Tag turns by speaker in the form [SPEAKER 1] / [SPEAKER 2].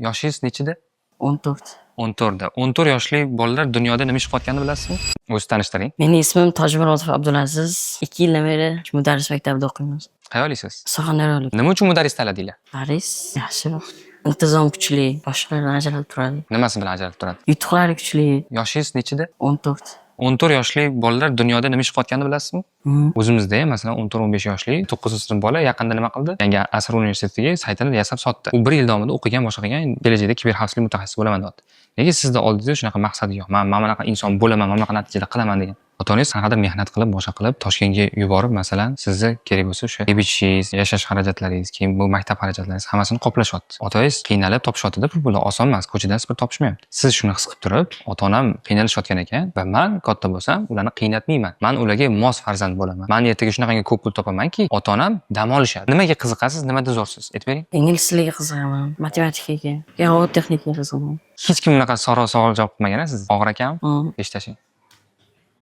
[SPEAKER 1] Yoshingiz nechida?
[SPEAKER 2] 14.
[SPEAKER 1] 14da. 14 yoshli bolalar dunyoda nima ish qilayotganini bilasizmi? O'zingizni tanishtiring.
[SPEAKER 2] Meni ismim Tojmurodov Abdulaziz. 2 yildan beri shu mudarris maktabida o'qiymiz.
[SPEAKER 1] Qayerlisiz?
[SPEAKER 2] Surxondaryolik.
[SPEAKER 1] Nima uchun mudarris tanladinglar?
[SPEAKER 2] Mudarris yaxshi. Intizom kuchli, boshqalardan ajralib turadi.
[SPEAKER 1] Nimasi bilan ajralib turadi?
[SPEAKER 2] Yutuqlari kuchli.
[SPEAKER 1] Yoshingiz nechida?
[SPEAKER 2] 14.
[SPEAKER 1] 14 yoshli bolalar dunyoda nima ish qilayotganini bilasizmi?
[SPEAKER 2] Hmm.
[SPEAKER 1] O'zimizda ham, masalan, 14-15 yoshli 9-sinf bola yaqinda nima qildi? Yangi asr universitetiga saytini yasab sotdi. U bir yil davomida o'qigan, boshqa qilgan, kelajakda kiberxavfsizlik mutaxassisi bo'laman deyapti. Nega sizni oldingizda shunaqa maqsad yo'q? Man mana bunaqa inson bo'laman, mana bunaqa natijada qilaman degan. Ota-onangiz qanaqadir mehnat qilib, boshqa qilib Toshkentga yuborib, masalan, sizni kerak bo'lsa o'sha yeb ichishingiz, yashash xarajatlaringiz, keyin bu maktab xarajatlaringiz, hammasini qoplashyapti. Otangiz qiynalib topishyapti-da pulni, oson emas, ko'chadan sipirib topishmayapti. Siz shuni his qilib turib, ota-onam qiynalishayotgan ekan va man katta bo'lsam ularni qiynatmayman. Man ularga mos farzand bo'laman. Man ertaga shunaqangi ko'p pul topamanki, ota-onam dam olishadi. Nimaga qiziqasiz, nimada zo'rsiz? Aytib bering.
[SPEAKER 2] Ingliz tiliga qiziqaman, matematikaga, robot texnikaga qiziqaman.
[SPEAKER 1] Hech kim bunaqa so'rov savol javob qilmagan, siz og'ir ekan. Eshiting.